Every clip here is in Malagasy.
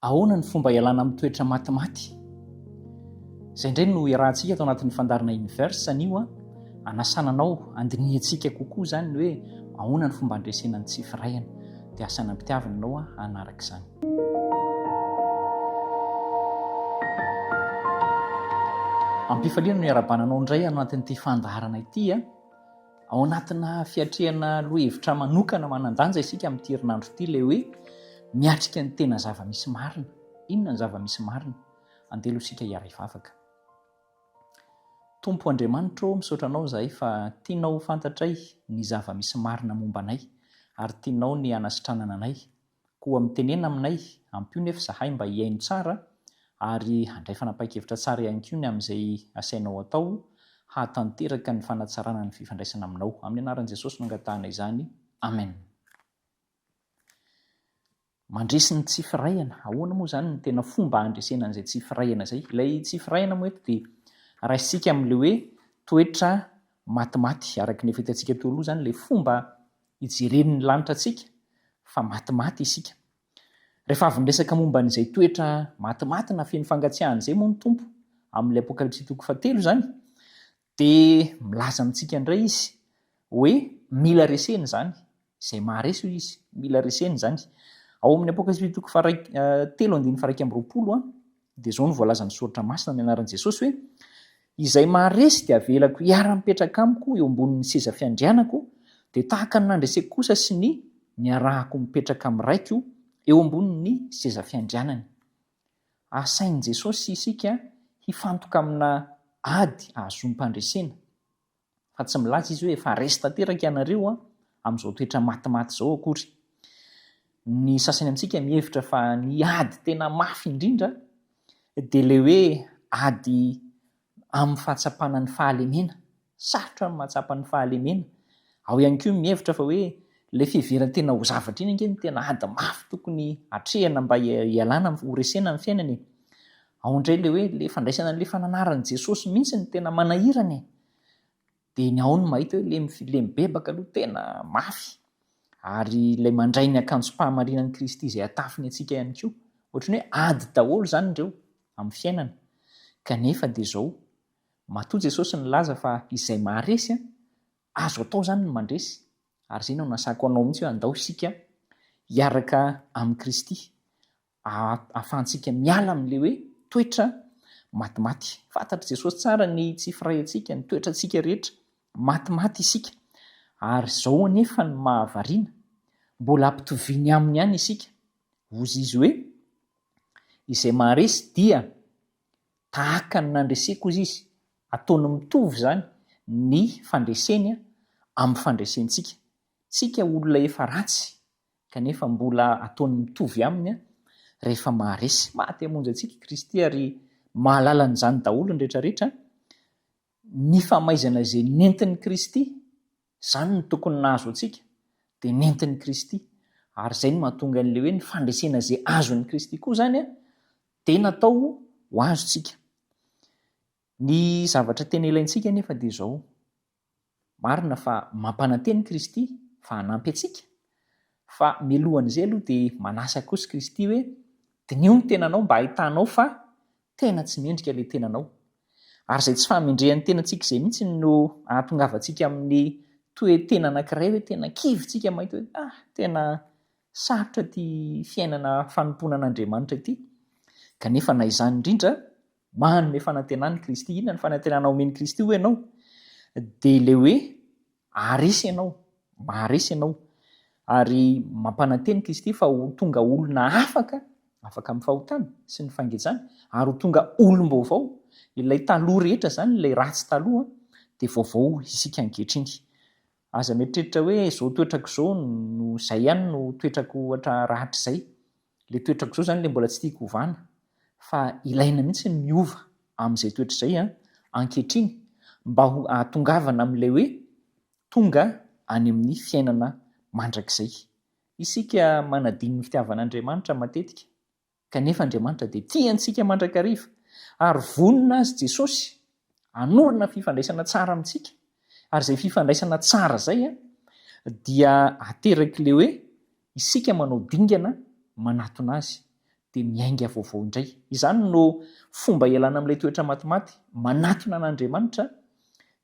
Ahoana ny fomba ialana amin'ny toetra matimaty? Izay indray no iarahantsika ato anatin'ny fandaharana Universe anio an, anasana anao handinihantsika kokoa izany ny hoe ahoana ny fomba handresena ny tsy firaihana. Dia asana am-pitiavana ianao hanaraka izany. Am-pifaliana no iarahabana anao indray anatin'ity fandaharana ity an. Ao anatina fiatrehana lohahevitra manokana manan-danja isika amin'ity herinandro ity ilay hoe miatrika ny tena zava-misy marina. Inona ny zava-misy marina? Andeha aloha isika hiara-hivavaka. Tompo Andriamanitra ô, misaotra Anao izahay fa tianao ho fantatray ny zava-misy marina momba anay ary tianao ny hanasitranana anay. Koa mitenena aminay, ampio nefa izahay mba hihaino tsara ary handray fanapahan-kevitra tsara ihany koa ny amin'izay asainao atao hahatanteraka ny fanatsarana ny fifandraisana aminao. Amin'ny anaran'i Jesosy no angatahana izany. Amen. Mandresy ny tsy firaihana. Ahoana moa izany no tena fomba handresena an'izay tsy firaihana izay? Ilay tsy firaihana moa eto dia raisintsika amin'ilay hoe toetra matimaty. Araka ny efa hitantsika teo aloha izany ilay fomba hijeren'ny lanitra antsika fa matimaty isika. Rehefa avy niresaka momba an'izay toetra matimaty na feno fangatsiahana izay moa ny Tompo amin'ilay Apokalypsy toko fahatelo izany, dia milaza amintsika indray Izy hoe mila resena izany, izay maharesy hoy Izy, mila resena izany. Ao amin'ny Apokalypsy toko fahatelo andininy faha-21 Dia izao no voalazan'ny Soratra Masina amin'ny anaran'i Jesosy hoe, Izay maharesy dia avelako hiara-mipetraka amiko eo ambonin'ny seza fiandrianako, dia tahaka ny nandreseko kosa sy ny niarahako mipetraka amin'ny Raiko eo ambonin'ny seza fiandrianany. Asain'i Jesosy isika hifantoka amina ady ahazoam-pandresena. Fa tsy milaza izy hoe efa resy tanteraka ianareo amin'izao toetra matimaty izao akory. Ny sasany amintsika mihevitra fa ny ady tena mafy indrindra dia ilay hoe ady amin'ny fahatsapana ny fahalemena. Sarotra ny mahatsapa ny fahalemena. Ao ihany koa ny mihevitra fa hoe ilay fiheveran-tena ho zavatra iny ange no tena ady mafy tokony hatrehina mba hialana, horesena amin'ny fiainana e. Ao indray ilay hoe ilay fandraisana an'ilay fananaran'i Jesosy mihitsy no tena manahirana e. Dia ny ao no mahita hoe ilay ilay mibebaka aloha tena mafy. Ary ilay mandray ny akanjom-pahamarinan'i Kristy izay atafiny antsika ihany koa. Ohatran'ny hoe ady daholo izany ireo amin'ny fiainana. Kanefa dia izao, matoa Jesosy nilaza fa izay maharesy an, azo atao izany ny mandresy. Ary izay no anasako anao mihitsy hoe andao isika hiaraka amin'i Kristy. ahafahantsika miala amin'ilay hoe toetra matimaty. Fantatr'i Jesosy tsara ny tsy firaihantsika, ny toetrantsika rehetra. Matimaty isika. Ary izao anefa no mahavariana, mbola ampitoviany aminy ihany isika. Hozy izy hoe, Izay maharesy dia tahaka ny nandreseko, hozy izy. Ataony mitovy izany ny fandreseny amin'ny fandresentsika. Tsika olona efa ratsy, kanefa mbola ataony mitovy aminy rehefa maharesy. Maty hamonjy antsika i Kristy ary mahalala an'izany daholo ny rehetra rehetra. Ny famaizana izay nentin'i Kristy, izany no tokony nahazo antsika, dia nentin'i Kristy. Ary izay no mahatonga an'ilay hoe ny fandresena izay azon'i Kristy koa izany dia natao ho azontsika. Ny zavatra tena ilaintsika anefa dia izao, Marina fa mampanantena i Kristy fa hanampy antsika, fa mialohan'izay aloha dia manasa kosa Kristy hoe diniho ny tenanao mba hahitanao fa tena tsy mendrika ilay tenanao. Ary izay tsy fahamendrehan'ny tenantsika izay mihitsy no ahatongavantsika amin'ny toe-tena anankiray hoe tena kivy tsika mahita hoe ah tena sarotra ity fiainana fanompoana an'Andriamanitra ity. Kanefa na izany indrindra Manome fanantenana i Kristy. Inona ny fanantenana omen'i Kristy hoy ianao? Dia ilay hoe haharesy ianao, maharesy ianao. Ary mampanantena i Kristy fa ho tonga olona afaka, afaka amin'ny fahotana sy ny fangejana, ary ho tonga olom-baovao. Ilay taloha rehetra izany, ilay ratsy taloha, dia vaovao isika ankehitriny. Aza mieritreritra hoe izao toetrako izao no izay ihany no toetrako rahatrizay. Ilay toetrako izao izany ilay mbola tsy tiako hovana fa ilaina mihitsy ny miova amin'izay toetra izay ankehitriny mba ho ahatongavana amin'ilay hoe tonga any amin'ny fiainana mandrakizay. Isika manadino ny fitiavan'Andriamanitra matetika Kanefa Andriamanitra dia tia antsika mandrakariva ary vonona Azy Jesosy hanorina fifandraisana tsara amintsika. Ary izay fifandraisana tsara izay dia aterak'ilay hoe isika manao dingana manatona Azy. Dia miainga vaovao indray. Izany no fomba ialana amin'ilay toetra matimaty, manatona an'Andriamanitra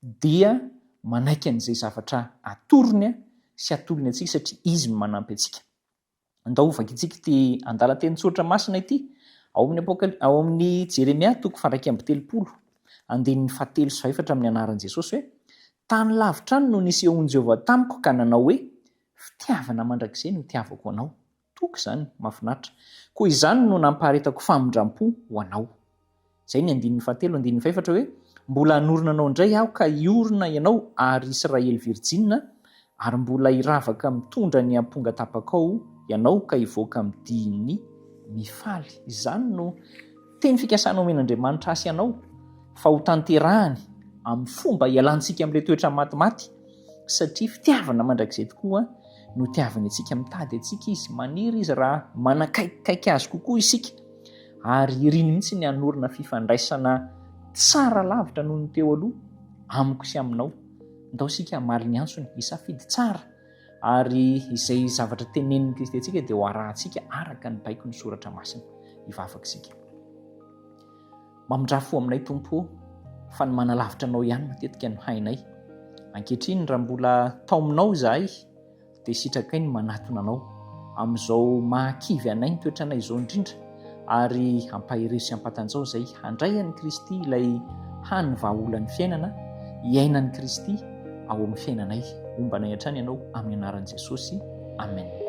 dia manaiky an'izay zavatra atorony sy atolony antsika satria Izy no manampy antsika. Andao hovakintsika ity andalan-tenin-tsoratra masina ity ao amin'ny Apokaly ao amin'ny Jeremia toko faha-31, andininy fahatelo sy fahefatra amin'ny anaran'i Jesosy hoe, Tany lavitra any no nisehoan'i Jehovah tamiko ka nanao hoe, Fitiavana mandrakizay no itiavako anao. Toky izany, mahafinaritra. Koa izany no nampaharetako famindram-po ho anao. Izay ny andininy fahatelo, andininy fahefatra hoe, Mbola hanorina anao indray aho ka hiorina ianao ary Israely virjina, ary mbola hiravaka mitondra ny amponga tapakao ianao ka hivoaka amin'ny dihin'ny mifaly. Izany no teny fikasana omen'Andriamanitra ahy sy anao fa hotanterahany amin'ny fomba hialantsika amin'ilay toetra matimaty satria fitiavana mandrakizay tokoa no tiaviny antsika, mitady antsika izy, maniry izy raha manakaikikaiky azy kokoa isika ary iriny mihitsy ny hanorina fifandraisana tsara lavitra noho ny teo aloha amiko sy aminao. Ndao isika hamaly ny antsony, hisafidy tsara ary izay zavatra tenenin'i Kristy antsika dia ho arahantsika araka ny baikon'ny soratra masina. Hivavaka isika. Mamindrà fo aminay Tompo ô, fa ny manalavitra Anao ihany matetika no hainay. Ankehitriny raha mbola taominao izahay dia sitrakay ny manatona Anao. Amin'izao mahakivy anay ny toetranay izao indrindra ary ampaherezo sy ampatanjao izay handray an'i Kristy ilay hany vahaolan'ny fiainana, hiaina an'i Kristy ao amin'ny fiainanay. Homba anay hatrany Ianao amin'ny anaran'i Jesosy. Amen.